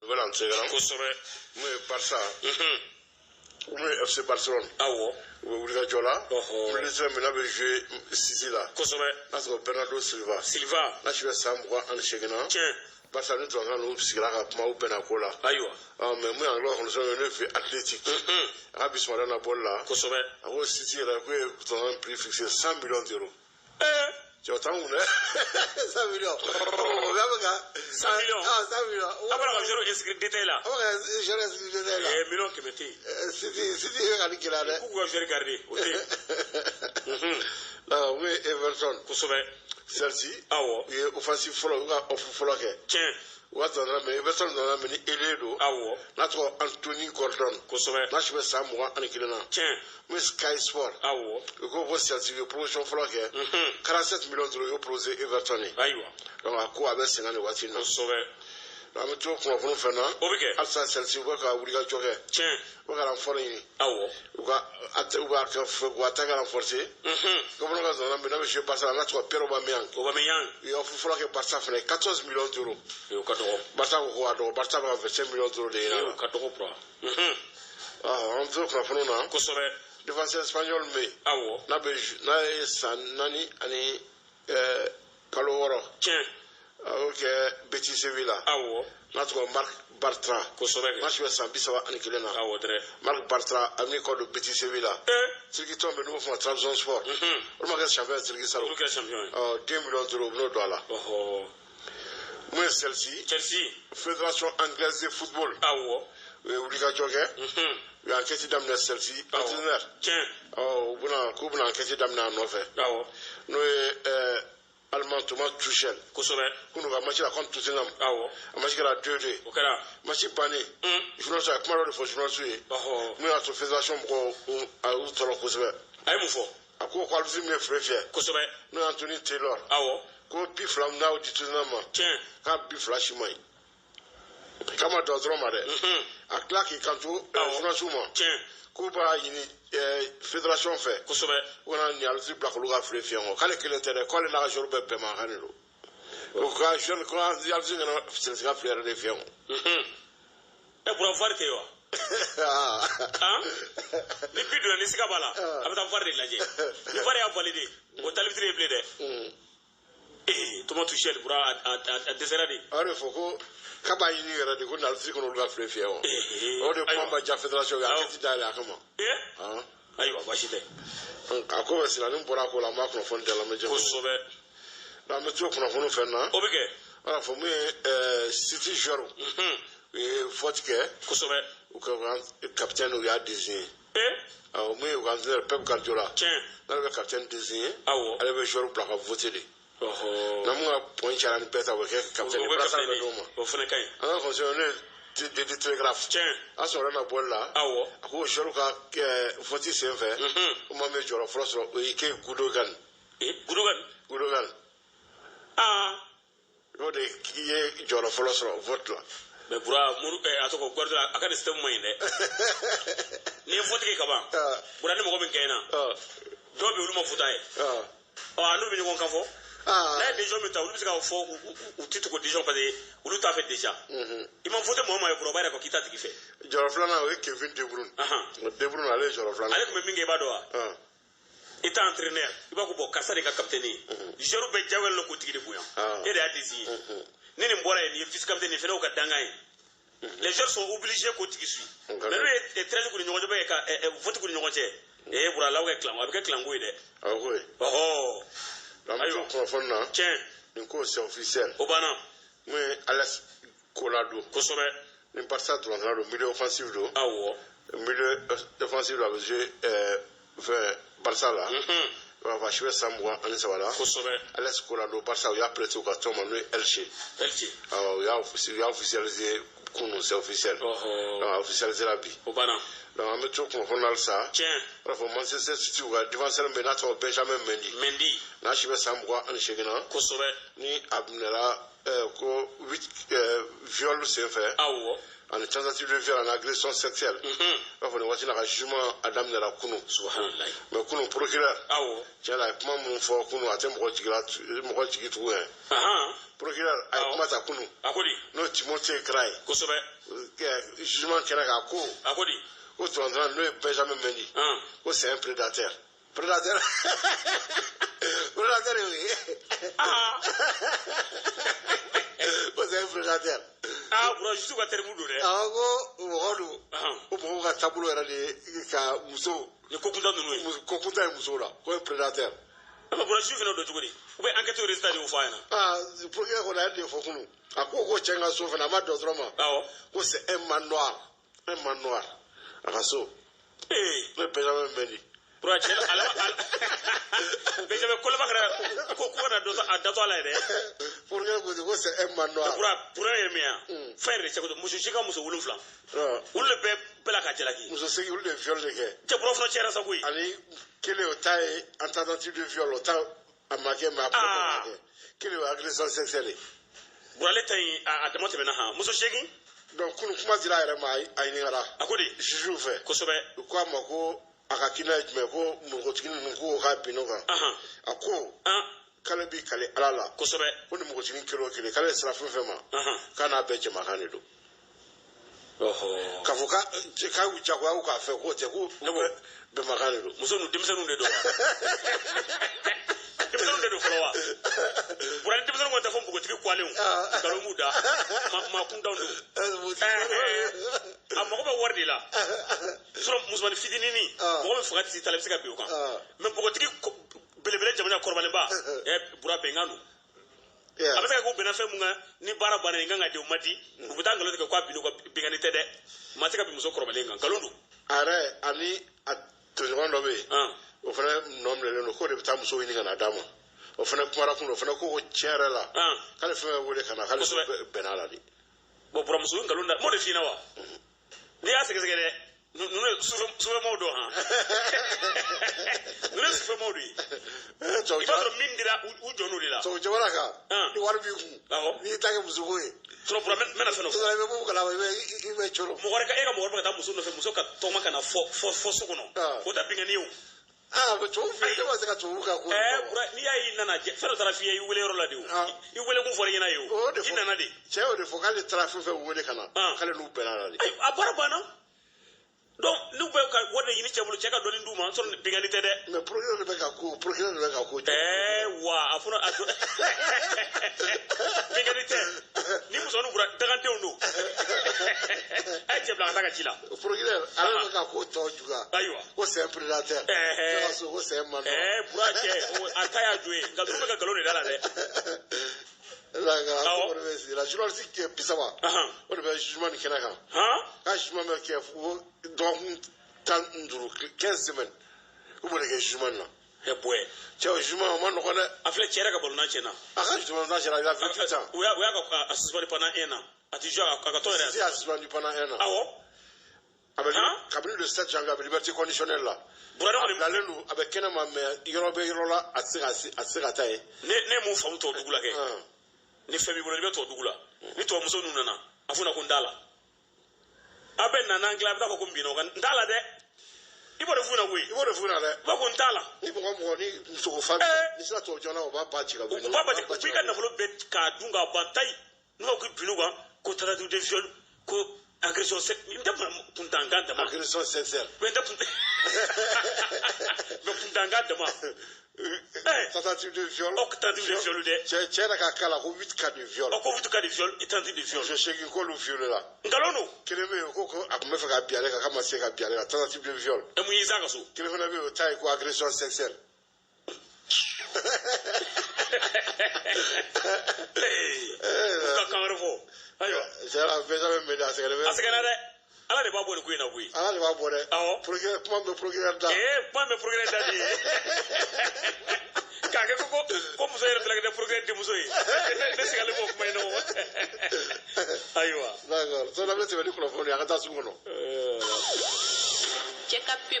Nouvelle entraîneur. Kosɛbɛ. Mun ye Barça, mun ye FC Barcelone, u bɛ wulikajɔ la. Milieu de terrain min n'a bɛ jouer City la, n'a tɔgɔ Bernardo Silva. Silva. N'a si bɛ san 28 na. Tiɲɛ. Barça ni tubabukan ninnu sigira ka kuma, u bɛnna ko la. Ayiwa. Mais mun ye anglais kɔnɔ sɔrɔ, n'o ye Athletic. A ka bi sɔgɔmada na bɔli la. A ko City yɛrɛ k'u ye tubabukan prix fixé 100 millions d'euros. Cɛ, o t'an kun dɛ, 100 millions. O bɛ ka. 100 millions. Ah, 100 millions. A bɔra ka joueur inscrit détail la. A bɛ ka joueur inscrit détail la. Million 100 tɛ yen. City bɛ ka nin gɛlɛya dɛ. K'u ka joueur garder, o tɛ yen. Non, mun ye Everton. Chelsea. U ye offensive fɔlɔ, u ka offre fɔlɔ kɛ. U ka tɔnɔ mais Everton nana mais ni ailier don. N'a tɔgɔ Anthony Gordon. N'a si bɛ san 21 na. Mun ye Sky Sport. U ko Chelsea u ye promotion fɔlɔ kɛ. 47 millions d'euros u y'o proposé Everton ye. Donc a ko a bɛ sen na nin waati in na. Donc an bɛ to kunnafoni fɛn na. O bɛ kɛ. Halisa Chelsea u bɛ ka wulikajɔ kɛ. U bɛ ka renfort ɲini. U ka u b'a kɛ u ka attaque renforcer. Gabon ka zana min n'a bɛ jouer Barça la, n'a tɔgɔ Pierre Aubameyang. Aubameyang. U ye offre fɔlɔ kɛ Barça fɛnɛ, 14 millions d'euros. O ka dɔgɔ. Barça ko a dɔgɔ, Barça bɛ ka 25 millions d'euros de ɲini a O la. ka dɔgɔ bura. An bɛ to kunnafoniw na. Défenseur espagnol min bɛ yen. N'a bɛ n'a ye san 4 ani kalo 6. A y'o kɛ Betis Séville la. N'a tɔgɔ Marc Bartra. N'a si bɛ san 31 na. Awɔ dɛrɛ. Marc Bartra a bɛ kɔ don Betis Séville la. Turki tɔn bɛ n'u b'o fɔ ma Trabzonspor. Olu ma kɛ champion ye Turki salon. Olu kɛra champion ye. Ɔ, 2 millions d'euros u bɛn'o don a la. Mun ye Chelsea. Chelsea. Fédération anglaise de football. U ye wulikajɔ kɛ. U ye enquête daminɛ Chelsea entraîneur. Ɔ, u bɛna k'u bɛna enquête daminɛ a nɔfɛ. N'o ye Allemand Thomas Tuchel. K'u ka match la contre Tottenham. A match kɛra 2-2. O kɛra. Match bannen. Journaliste a ye kuma dɔ de fɔ journaliste ye. Mun y'a to fédération mɔgɔw a y'u tɔɔrɔ kosɛbɛ. A ye mun fɔ? A ko arbitre min ye fure fiyɛ. N'o ye Anthony Taylor. Ko bi fila min n'a y'o di Tottenham ma. K'a bi fila si man ɲi. K'a ma dan dɔrɔn ma dɛ. A tila k'i kanto journaliste ma. K'u b'a ɲini fédération fɛ. U kana nin arbitre bila k'olu ka fure fiyɛ kɔ. K'ale kelen tɛ dɛ, k'ale n'a ka joueur bɛɛ bɛn ma kan de don. O ka joueur ko arbitre kana Chelsea ka fure yɛrɛ de fiyɛ kɔ. Ɛ bura, VAR tɛ yen wa? Ni bi donna, ni siga b'a la, a bɛ taa VAR de lajɛ. Ni VAR y'a validé, o tɛ arbitre ye bilen dɛ. Ee, Thomas Tuchel bura a dɛsɛra de. A y'o de fɔ ko k'a b'a ɲini yɛrɛ de ko nin arbitre kana olu ka fure fiyɛ wa. O de kuma ma diya fédération ye, enquête dayɛlɛ a kama. Ayiwa, baasi tɛ. A ko bɛ siran ni bɔra a ko la, an b'a kunnafoni di lamɛnjɛkulu. An bɛ to kunnafoni fɛn na. O bɛ kɛ. Wala fɔ mun ye City joueur u ye vote kɛ. U ka capitaine u y'a désigné. Awɔ, mun ye u ka entraîneur Pep Guardiola. N'ale bɛ capitaine désigné. Ale bɛ joueur bila ka voter de. Na mun ka point cayara ni bɛɛ ta, o bɛ kɛ capitaine ye. Brassard bɛ d'o ma. O fana ka ɲi. An ka conseil ne ye Daily Telegraph. A sɔrɔ na bɔli la. A ko joueur ka vote sen fɛ. O maa min ye jɔyɔrɔ fɔlɔ sɔrɔ, o ye Ilkay Gundogan. Gundogan. Gundogan. O de ye jɔyɔrɔ fɔlɔ sɔrɔ vote la. Mais bura muru a tɔgɔ Guardiola a ka nin système man ɲi dɛ. N'i ye vote kɛ ka ban. Bura, ni mɔgɔ min gagné na. Dɔw bɛ yen, olu ma vote a ye. Ɔ, a n'u bɛ ɲɔgɔn kan fɔ. N'a ye décision min ta, olu bɛ se k'a fɔ u tɛ tugu décision parce que olu t'a fɛ déjà. I ma vote mɔgɔ ma ye, bura, o b'a yira k'i t'a tigi fɛ. Jɔyɔrɔ filanan, o ye Kevin De Bruyne. De Bruyne, ale ye jɔyɔrɔ filanan. Ale tun bɛ min kɛ, i b'a dɔn wa? I t'a entraîneur, i b'a ko bon, karisa de ka capitaine ye. Joueur bɛɛ diyagoyalen don k'o tigi de bonya. E de y'a désigné. Ni nin bɔra yen, nin ye vice capitaine nin fɛnɛ y'o ka dangan ye. Les joueurs sont obligés k'o tigi suit. Mais n'u ye 13 k'u ni ɲɔgɔn cɛ, bɛ ka vote k'u ni ɲɔgɔn cɛ. Ee bura, law kɛ kilan, a bɛ kɛ kilanko ye dɛ. Awɔ koyi. An bɛ to kunnafoni na. Nin ko c'est officiel. O banna. Mun ye Alex Collado. Ni Barça dɔrɔn don, milieu offensif don. Milieu offensif don, a bɛ jouer fɛn Barça la. A si bɛ san 23 la. Alex Collado, Barça u y'a prêté u ka tɔn ma n'o ye Elche. Elche. Awɔ, u y'a officialisé kunun, c'est officiel. Donc a officialisé la bi. O banna. Donc an bɛ to kunnafoni na halisa. O b'a fɔ Manchester City u ka défenseur min bɛ yen n'a tɔgɔ Benjamin Mendy. Mendy. N'a si bɛ san 28 na. Ni a minɛra Ko huit viol senfɛ. Awɔ. Ani tentative de viol ani agression sexuelle. I b'a fɔ nin waati in na, ka jugement a daminɛra kunun. Subahanallahi. Mais kunun, procureur, tiɲɛ la, a ye kuma minnu fɔ kunun, a tɛ mɔgɔ jigi la, mɔgɔ jigi tugun yɛrɛ. Procureur a ye kuma ta kunun. A ko di? N'o ye Timothée Kra ye. Kosɛbɛ. Jugement kɛnɛ kan, ko A ko di? ko tɔntɔn, n'o ye Benjamin Mendy, ko c'est un prédateur. Prédateur, prédateur ye o ye. Ko c'est un prédateur. Aa, Bura, juge ka terme don dɛ. Awɔ, ko mɔgɔ don, ko mɔgɔw ka taabolo yɛrɛ de ye ka muso Ni ko kuntan ninnu ye. Ko kuntan ye musow la, ko ye prédateur. Mais Bura, juge fana don cogo di? Ou bien enquête résultat de y'o fɔ a ɲɛna? Aa, procureur kɔni, a ye de fɔ kunun. A ko cɛ in ka so fana, a ma dɔgɔtɔrɔ ma, ko c'est un manoir, un manoir a ka so. N'o ye Benjamin Mendy. Bura, cɛ ala ala Benjamin Koloma kɛra ko kana dɔ a datɔ a la yɛrɛ. Procureur ko ten ko c'est un manoir. Bura ye min ye, fɛn yɛrɛ de cɛ ko muso si ka muso 7, olu de bɛɛ bɛɛ la ka jalaki. Muso 8, olu de viol de kɛ. Cɛ, Bura fana cɛra sa koyi. Ani kelen, o ta ye en tentative de viol, o ta a ma kɛ, mais a ma kɛ. Kelen, o ye agression sexuelle ye. Bura, ale ta in, a dama tɛmɛna han, muso 8. Donc kunun, kuma dira a yɛrɛ ma, a ɲininkara. A ko di? Juge fɛ. Kosɛbɛ. U ko a ma ko a ka kina ye jumɛn, ko npogotigi ninnu ko k'a bin o kan. A ko k'ale b'i kali Ala la. Kosɛbɛ. Ko ni npogotiginin kelen o kelen, k'ale sera fɛn fɛn ma, k'a n'a bɛɛ jɛmakan de don. K'a fɔ k'a y'u jagoya k'a fɛ, k'o tɛ, ko bɛnbakan de don. Muso ninnu, denmisɛnninw de don wa? Denmisɛnninw de don fɔlɔ wa? Bura, ni denmisɛnninw kɔni tɛ fɔ npogotigi kuwalenw, nkalon b'u da, maa kuntanw don. A mago bɛ wari de la. Sinon musomanin fitininin, mɔgɔ min fanga tɛ se ta la, i bɛ se ka bin o kan. Mais npogotigi belebele, jamana kɔrɔbalenba, Bura, bɛnkan don. A bɛ se ka k'u bɛnna fɛn mun kan, ni baara banna, nin kan ka di, o ma di, u bɛ taa nkalon tigɛ k'a bin o kan. Binkanni tɛ dɛ, maa tɛ se ka bin muso kɔrɔbalen kan, nkalon don. A yɛrɛ ani a tɔɲɔgɔn dɔ bɛ yen, o fana nɔ minɛlen don, k'o de bɛ taa muso ɲini ka na d'a ma. O fana kumara kun, o fana ko tiɲɛ yɛrɛ la, k'ale fɛn bɛ wele ka na, k'ale bɛnna a la de. Bon, Bura, muso nkalon da, m'o de f'i ɲɛna wa? N'i y'a sɛgɛsɛgɛ dɛ, ninnu ye sufɛmaaw don han, ninnu ye sufɛmaaw de ye. I b'a sɔrɔ min dira u jɔn'o de la. Tubabu jamana kan, ni wari b'i kun, n'i ta kɛ musoko ye. Sinon Bura, n bɛna fɛn dɔ fɔ. I bɛ mun kalama, i bɛ coro. Mɔgɔ wɛrɛ ka, e ka mɔgɔ wɛrɛ bɛ ka taa muso nɔfɛ, muso ka tɔgɔma ka na fɔ so kɔnɔ, o tɛ binkanni ye o. Aa, mais tubabu fɛ, ne ma se ka tubabu ka ko. Bura, n'i y'a ye i nana, fɛn dɔ taara f'i ye i wele yɔrɔ la de o. I wele kun fɔra i ɲɛna ye o. I nana de. Cɛ y'o de fɔ k'ale taara fɛn fɛn wele ka na, k'ale n'u bɛnna la de. A baara banna. Donc n'u bɛ ka wari de ɲini cɛ bolo, cɛ ka dɔɔni d'u ma, sɔrɔ binkanni tɛ dɛ. Mais procureur de bɛ ka ko, procureur de bɛ ka ko. Wa a fɔra a binkanni tɛ. Ni musomaninw bɔra, dangadenw don. A ye cɛ bila ka taa ka ci la. Procureur ale bɛ ka ko tɔ juguya. Ayiwa. Ko c'est un prédateur. Cɛ ka so, ko c'est un manoir. Bura, cɛ, a ta y'a jo ye, nka ninnu bɛ ka nkalon de da la dɛ. La ko de bɛ sigi la, journaliste kɛ 30, o de bɛ jugement nin kɛnɛ kan. K'a jugement bɛ kɛ fo dɔgɔkun 15, 15 semaines, u b'o de kɛ jugement nin na. Bɔɛ. Cɛ, o jugement o ma nɔgɔn dɛ. A filɛ, cɛ yɛrɛ ka balontan tiɲɛna. A ka jugement tiɲɛna, il a 28 ans. U y'a ka a suspendu pendant un an. A ti jouer a ka tɔn yɛrɛ. Si, a suspendu pendant un an. Awɔ. A bɛ kabini le 7 janvier, a bɛ liberté conditionnelle la. Bura, a bilalen don, a bɛ kɛnɛ ma, mais yɔrɔ bɛ yɔrɔ la, a tɛ se ka taa yen. Ne ye mun faamu tubabu dugu la kɛ? Ni fɛn b'i bolo, i bɛ tubabu dugu la. Ni tubabumuso ninnu nana, a f'u ɲɛna ko n t'a la. A bɛ na n'an tila, a bɛ taa fɔ ko n binna o kan, n t'a la dɛ. I b'o de f'u ɲɛna koyi. I b'o de f'u ɲɛna dɛ. I b'a ko n t'a la. Ni mɔgɔ ni musoko fa b'i, n'i sera tubabu jamana, o b'a ba ci ka bɔ. U b'a ba ci, u b'i ka nafolo bɛɛ k'a dun k'a ban tayi. N'u b'a ko bin'u kan, ko tentative de viol, ko agression sexuelle, n tɛ kuntankan dama. Agression sexuelle. Mais n tɛ kun, mais kuntankan dama. Tentative de viol. Oh, tentative de viol dɛ. Cɛ yɛrɛ ka k'a la ko 8 cas de viol. Oh, ko 8 cas de viol et tentative de viol. Muso 8 k'olu violé la. Nkalon don. Kelen bɛ yen, ko a tun bɛ fɛ ka bin ale kan, k'a ma se ka bin ale kan, tentative de viol. E mun y'i s'a ka so? Kelen fana bɛ yen, o ta ye ko agression sexuelle. U ka kan wɛrɛ fɔ. Ayiwa. Cɛ la, Benjamin Mendy, a sɛgɛnnen bɛ. A sɛgɛnna dɛ. Ala de b'a bɔ nin ko in na koyi. Ala de b'a bɔ dɛ. Awɔ. Procureur, kuma bɛ procureur da. Kuma bɛ procureur da de ye. K'a kɛ ko muso yɛrɛ fana kɛ procureur denmuso ye. Ne sigalen b'o kuma in na o. Ayiwa. D'accord. Sɔnni an bɛ tɛmɛ ni kunnafoni ye, an ka taa sugu kɔnɔ. Cɛ ka pe.